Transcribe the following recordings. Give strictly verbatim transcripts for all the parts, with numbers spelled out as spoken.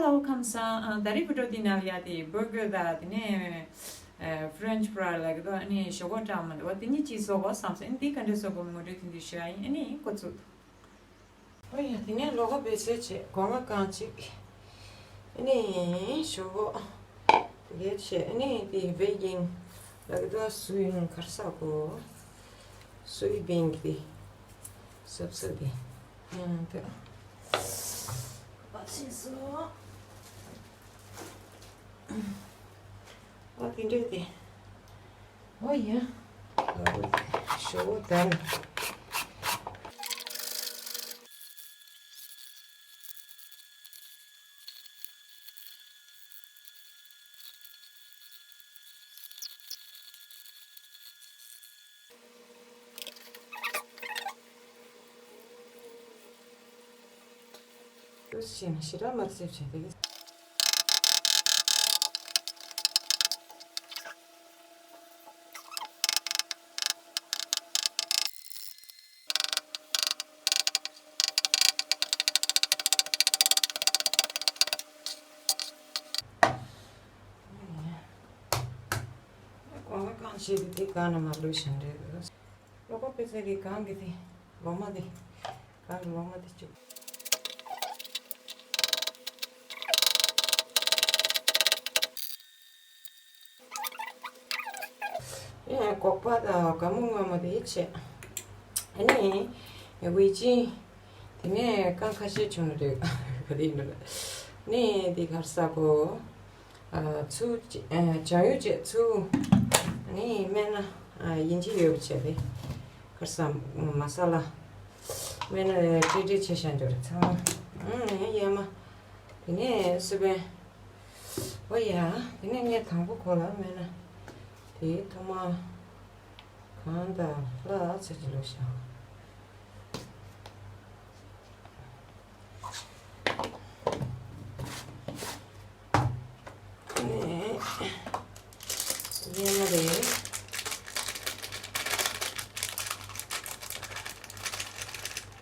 ཨོ་ཁམས་བཟང་། ཨ། ད་རེས་བི་ཌིའོ་འདི་ནང་ལ་ཡ་དེ་བར་གར་དང་དེ་ནས་ཨ་ཕ་རེན་ཆི་ཕ་རའི་ལབ་ཀྱི་འདུག་ཨ་ནི་ཞོག་ཁོག་བཀྲ་མི་འདུག་འོ་དེ་གཉིས་ཅིག་བཟོ་དགོས་བསམ་སོང་། ཨ་ནི་འདི་ག་འདྲ་བཟོ་དགོས་ངོ་སྤྲོད་དེ་འདྲ་ཞུ་ཡ་ཡིན། ཨ་ནི་འགོ་ཚུགས། ཨོ་ཡ། དེ་ནས་ལོ་ཀོ་པེ་ཚལ་བྱས། སྒོ་ང་རྐང་གཅིག་ཨ་ནི་ཞོག་ཁོག་དེ་གས་བྱས། ཨ་ནི་དེ་བྷེ་ཀིང་ལབ་ཀྱི་འདུག་སུའི་གར་ས་གོ་སུའི་བིང་གི་སབ་སབ་དེ་ཡང་དེ་བ་ཕྱིན་སོང་། ཨོ་དེ་འདྲས་དེ། ཨོ་ཡ། ཞོག་ཁོག་དང་། ཞེ་ན་ཞེ་དྲག་མ་བརྩེ་བྱས་ཏེ། སྒོ་ང་རྐང་བྱས་ཏེ་དེ་གང་ན་མ་ལུས་ཞིང་རེད། ལོ་ཀོ་པེ་ཚལ་གྱི་གང་གི་དེ་ལོ་མ་དེ། གང་གི་ལོ་མ་དེ་བཅུག་ཨེ། སྒོག་པ་དང་སྒ་མོ་སྔོན་མོ་དེ་བྱས། ཨ་ནི་ཝེ་ཅིན། དེ་ནས་རྐང་ཁ་ཤས་བྱུང་ནི་རེད། ག་དེ་ཡིན་ནམ། ནི་དེ་གར་ས་གོ་ཨ། ཚུ་ཅེ། ཨ། ཅང་ཡུ་ཅེ་ཚུ། ནི་སྨན་སྣ། ཨ། ཡིན་གཅིག་ཡོད་པ་བྱས་ཏེ། གར་ས་མ་ས་ལ། སྨན་སྣ་ཀྲིག་ཀྲིག་བྱས་བཞག་འཇོག་རེད་ཚང་མ། ཨ། ཡ་མ། དེ་ནས་སི་པན། ཨོ་ཡ། དེ་ནས་ངས་དང་པོ་ཁོ་ལ་སྨན་སྣ་དེ་ཐོག་མ་གང་དང་ལ་ཚ་གྱི་ལོ་ཤ། ནས་གཡས་མ་རེད།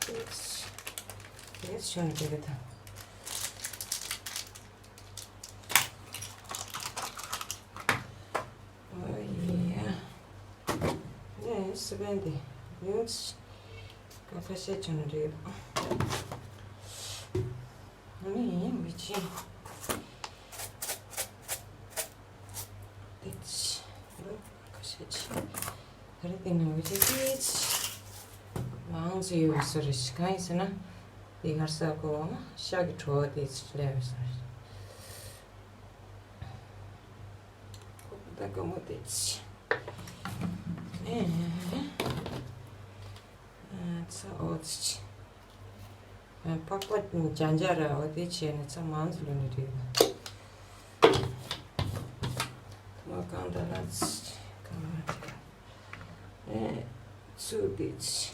ཡེས་ཡེས་ཞོན་དེ་རེད་ད། ཨོ་ཡ། ནས་སི་པན་དེ་ཡོད། ཀ་ཁ་ཤས་ཆུ་ནི་རེད། ཨ་ནི་ཡིན་མི་ཆེ། དེ་ཆེ། ཀ་ཁ་ཤས་ཆེ། ད་རེས་དེ་ནང་བའི་ཆེ་ཆེ། མང་ཙི་ཡོད་སོ་རེ་ཞིག་གང་ཡིན་ཟེར་ན། དེ་གར་ས་གོ་ཤག་གི་བྲོ་བ་དེ་ལས་སོ་རེ། ད་དགའ་མོ་དེ་ཆེ། ཨེ། ཚ་འོ་ཚ་ཆེ། པགས་པ་ཇ་འཇའ་ར་འོ་དེ་བྱས་ནས་ཚ་མང་ཙམ་ལོན་ནི་རེད། མ་གང་ད་ལ་ཚ་གང་ལ་དེ་ག་ཨེ་ཚུགས་དེ་ཆེ།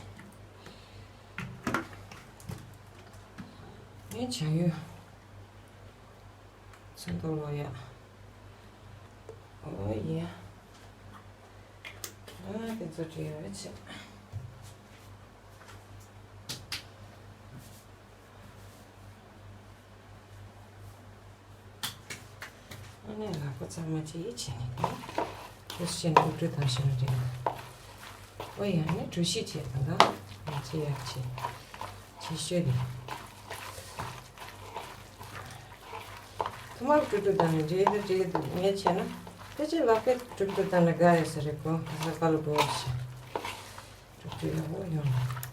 ཨེ་བྱ་ཡོད། ཚོན་མདོག་ལོག་ཡ། ཨོ་ཡ། ཨ་དེ་ཚོ་བྲིས་ཡོད་ཆེ། ཨ་ནི་ལག་པ་གཙང་མ་ཅིག་བྱས་ནས་ཁོ་ཤེས་ནས་དབུ་སྐྲུན་བཏང་ཤེས་ན་འགྲིག་གི། ཨོ་ཡ་ནི་གྲུ་བཞི་བྱས་དང་ད་ང་ཅི་ཡག་ཅིག་ཅིག་ཤོད་དེ། ཐོག་མར་དཀྲུག་དཀྲུག་བཏང་ནས་འདྲེས་འདུག་འདྲེས་འདུག་ངས་བྱས་ན་ཕལ་ཆེར་ལག་པས་དཀྲུག་དཀྲུག་བཏང་ན་དགའ་ཡོད་ས་རེད་གོ། ལག་པ་ལ་སྦོ་ཞིག་དཀྲུག་དཀྲུག་ཡག་པོ་ཡོང་ལ།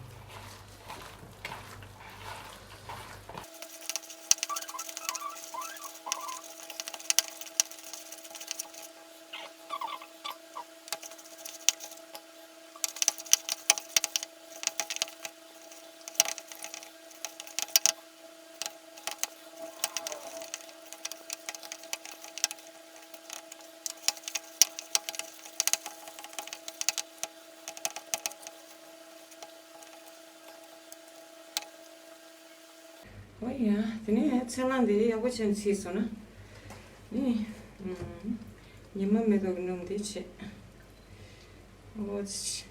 ཨོ་ཡ། དེ་ནས་ཚལ་སླང་འདི་ཡག་པོ་བྱས་ནས་ཚིག་སོང་ན། ནི། ཉི་མ་མེ་ཏོག་གི་སྣུམ་དེ་བྱེད། ཨོ་ཙི།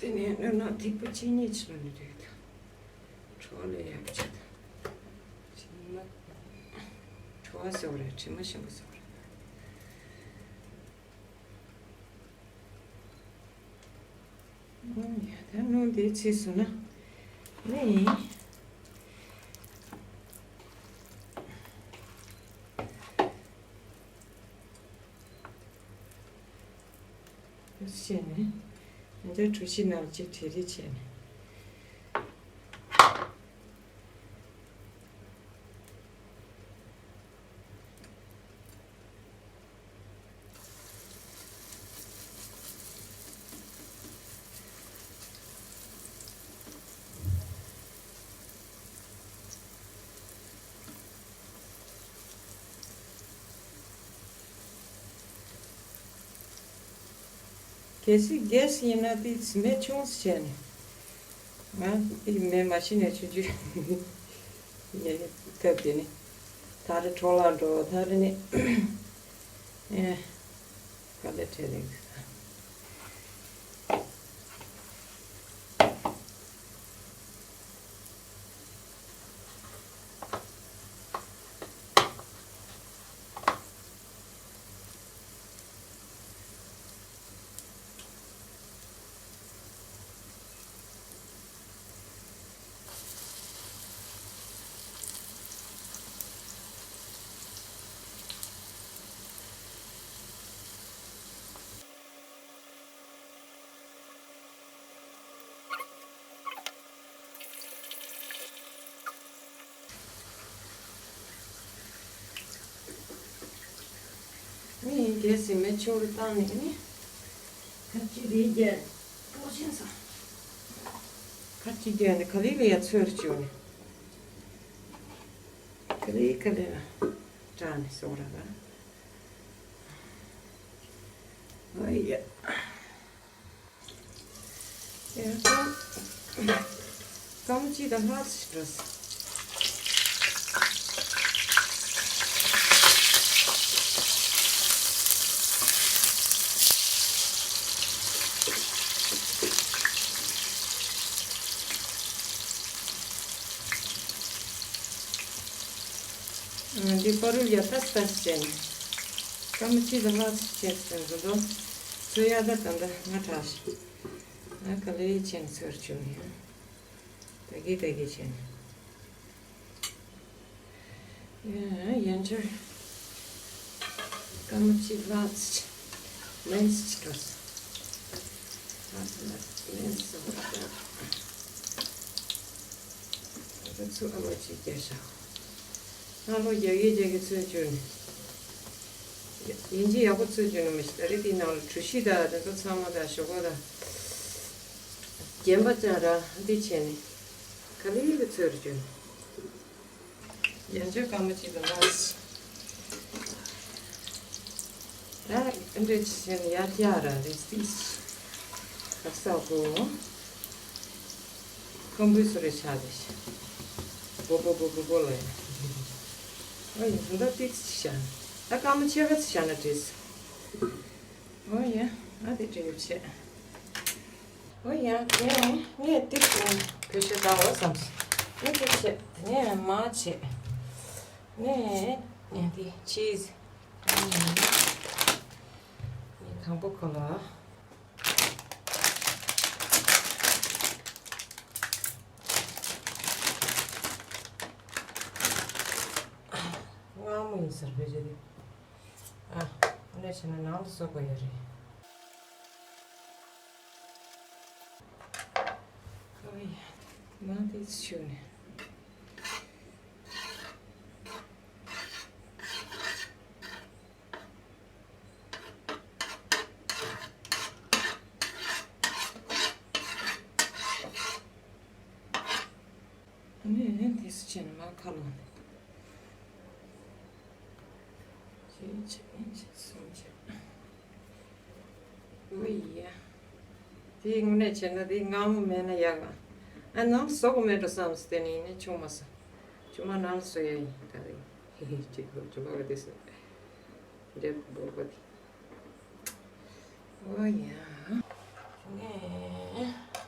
དེ་ནས་སྣོད་ནག་ཐིགས་པ་གཅིག་གཉིས་ཅིག་ལ་ནི་རེད། དྲོ་བ་ལས་ཡག་པོ་བྱེད་དང་། དྲི་མ། དྲོ་བ་ཟེར་བ་རེད། དྲི་མ་ཞིམ་པོ་ཟེར་བ་རེད། ཨོ་ཡ། ད་སྣོད་འདི་ཚིག་སོང་ན་ནི། བྱས་ནས། ང་ཚོའི་གྲུ་བཞི་ནང་ལ་ཅིག་བྲིས་རེས་བྱས་ནས། གལ་སྲིད་གེ་སི་ཡིན་ན་དེ་མེ་ཆུང་ཙམ་བྱས་ནས། ང་དེ་མེ་མ་ཤི་ནས་ཆུང་ཆུང་ཡིན་ཐབས་དེ་ནི། ད་རེ་འཕྲོ་བརླག་འགྲོ་ད་རེ་ནི། ཨེ། ག་ལེ་བྲེལ་ལེ་འདུག་ས། ངས་གལ་སྲིད་མེ་ཆུང་རུ་བཏང་ནས་ནི། ཁ་ཅིག་རེད་རྒྱལ་པོ་ཤིན་ས། ཁ་ཅིག་རྒྱལ་ནི་ག་ལེ་ལ་ཡ་ཚོས་བཅུག་ནས། ག་ལེ་ག་ལེ་ལ་སྐྲག་ནས་སོང་ར་ལ། ཨ་ཡ། ཡང་སྐམ་སྐམ་ཅིག་དང་ལྷག་ཅིག་འགྲོ། འདི་པ་རུ་ཡ་ཏས་ཏས་བྱས་ནས། སྐམ་ཅིག་དང་ལྷག་ཅིག་བྱས་ཟིན་འགྲོ་འདུག་ཚོས་ཡ་ད་ད་ད་ང་དྲག་ཤི། ང་ག་ལེ་ཡི་ཆེན་ཚོར་བྱུང་ཡ། ད་གི་ད་གི་ཆེན། ཡ་ཡན་ཆོད། སྐམ་ཅིག་ལྷག་ཅིག་ལན་ཅིག་འགྲོ། ལྷག་ཅིག་ལན་ཅིག་སོང་བ་ད། ད་ཚུར་ཨ་མ་ཅིག་རྒྱག་ཤག་སྔ་ལོ་རྒྱག་གི་རྒྱག་གི་ཚོས་བཅུག་ནས། ཡིན་གཅིག་ཡག་པོ་ཚོས་བཅུག་ནས་མི་ཤེས། ད་རེས་དེའི་ནང་ལ་གྲུ་བཞི་དང་དེ་ཚོ་ཚང་མ་དང་ཞོག་ཁོག་དང་། རྒྱན་པ་ཅང་ར་འདི་བྱས་ནས། ག་ལེ་ཡིན་པའི་ཚོས་རུ་བཅུག་ནས། ཡང་ཅིག་སྐར་མ་གཅིག་ལ་ལགས། ད་ཨ་འདྲས་བྱས་ནས་ཡར་རྒྱག་ར་རེད་སྟིས། ག་ས་གོ། ཁམ་བུའི་སུ་རེ་ཆགས་རེད། སྦོ་སྦོ་སྦོ་སྦོ་སྦོ་ལ་ཡ། ཨ་ཡིན་ད་ཏིག་ཙི་བྱ། ད་སྐར་མ་ཕྱེད་ཀ་ཙི་བྱ་ན་འགྲིག་ཨོ་ཡ། ཨ་དེ་འགྲིག་བྱས། ཨོ་ཡ། དེ་ནས་ངས་ཏིག་ཙི་བེད་སྤྱོད་བཏང་བ་བསམ་སོང་། ངས་ཏིག་ཙི་དེ་ནས་མར་བྱས། ནས་ངས་དེ་ཆིས། ངས་དང་པོ་ཁོ་ལ། མངར་མོ་ཡིན་ཟེར་བེད་སྤྱོད་དེ། ཨ། འོ་ན་བྱས་ན་ནང་དུ་བཟོ་དགོས་ཡོད་རེད། ཨོ་ཡ། མ་དེ་ཚོ་ནས། ཨ་ནི་དེ་སུ་བྱས་ནས་མར་ཁ་ལོང་ནས། གཅིག་བྱས་གཉིས་བྱས་གསུམ་བྱས། ཨོ་ཡ། དེའི་དངོས་གནས་བྱས་ན་དེའི་མངར་མོ་མེད་ན་ཡག་ཨ། ཨ་ནང་བཟོ་དགོས་མེད་འགྲོ་བསམ་སྟེ་ནི་ཡིན་ནའི་ཆུང་མ་ཟ། ཆུང་མ་ནང་བཟོ་ཡ་ཡིན་ད་རེད། ཧེ་ཧེ་ཅིག་གོ་ཆུང་མ་ག་དེ་སུ། འདྲེ་བོར་བ་དེ། ཨོ་ཡ། ངས།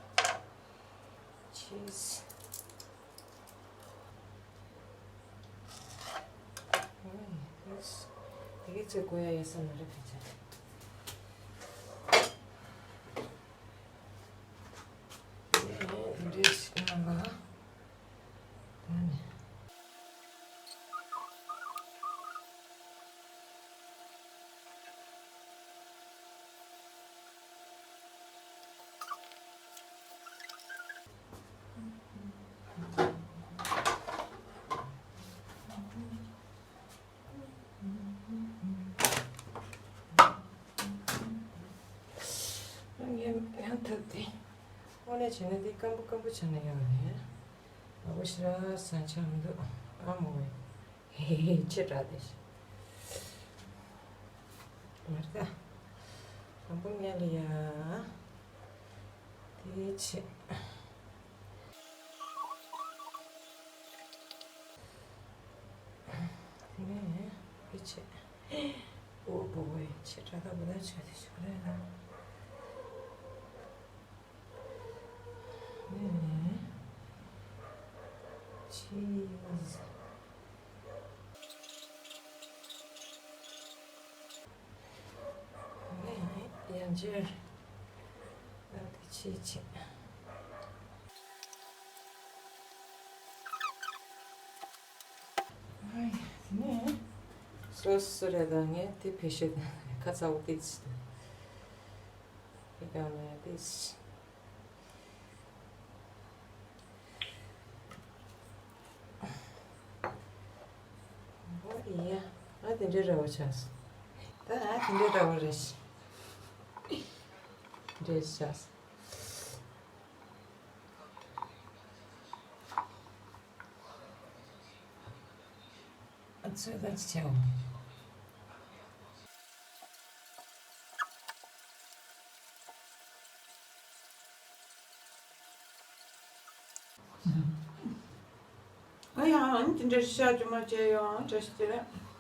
ཙེ་གོ་ཡ་ཡོད་ས་མ་རེད་ཕལ་ཆེར། ཨེ་འདྲས་ཞིག་གནང་ག་ད་ནི། ངས་ཡང་ཐབས་དེ་དངོས་གནས་བྱས་ན་འདི་སྐམ་པོ་སྐམ་པོ་བྱས་ན་ཡག་རེད། ཨ་བོ་ཞེ་དྲག་ཟ་ཆ་མི་འདུག་ཨ་མོ་ཝེ། ཧེ་ཧེ་ཧེ། ཆེ་དྲག་དེ་ཞིག་མ་རེད་ད། དང་པོ་ངས་ལ་ཡ། དེ་ཆེ། དེ་ནས་དེ་ཆེ། ཨོ་བོ་ཝེ། ཆེ་དྲག་ད་བུ་ད་ཆ་དེ་ཞིག་རེད་ད། དེ་ནས་ཆིས། ཡང་ཅིར་ཨ་དེ་ཆེ་ཆེ། ཨ་ཡ་དེ་ནས་སོ་སོ་རེད་ད། ངས་དེ་བེད་སྤྱོད་ཁ་ཚ་བོ་དེ་ཆེ་དེ་ག་ནས་དེ་ཆེ། ཨོ་ཡ། ང་དེ་འདྲའི་ར་བ་ཆགས་སོང་། ད་ང་དེ་འདྲའི་ར་བ་རེད། འདྲའི་ཆགས་སོང་། ཨ་ཚོད་ལྟ་ཅི་བྱའོ། ཨ་ཡ། ཨ་ནི་དེ་འདྲ་ཤ་ཅུ་མ་བྱས་ཡོང་བཀྲ་ཤིས་བདེ་ལེགས།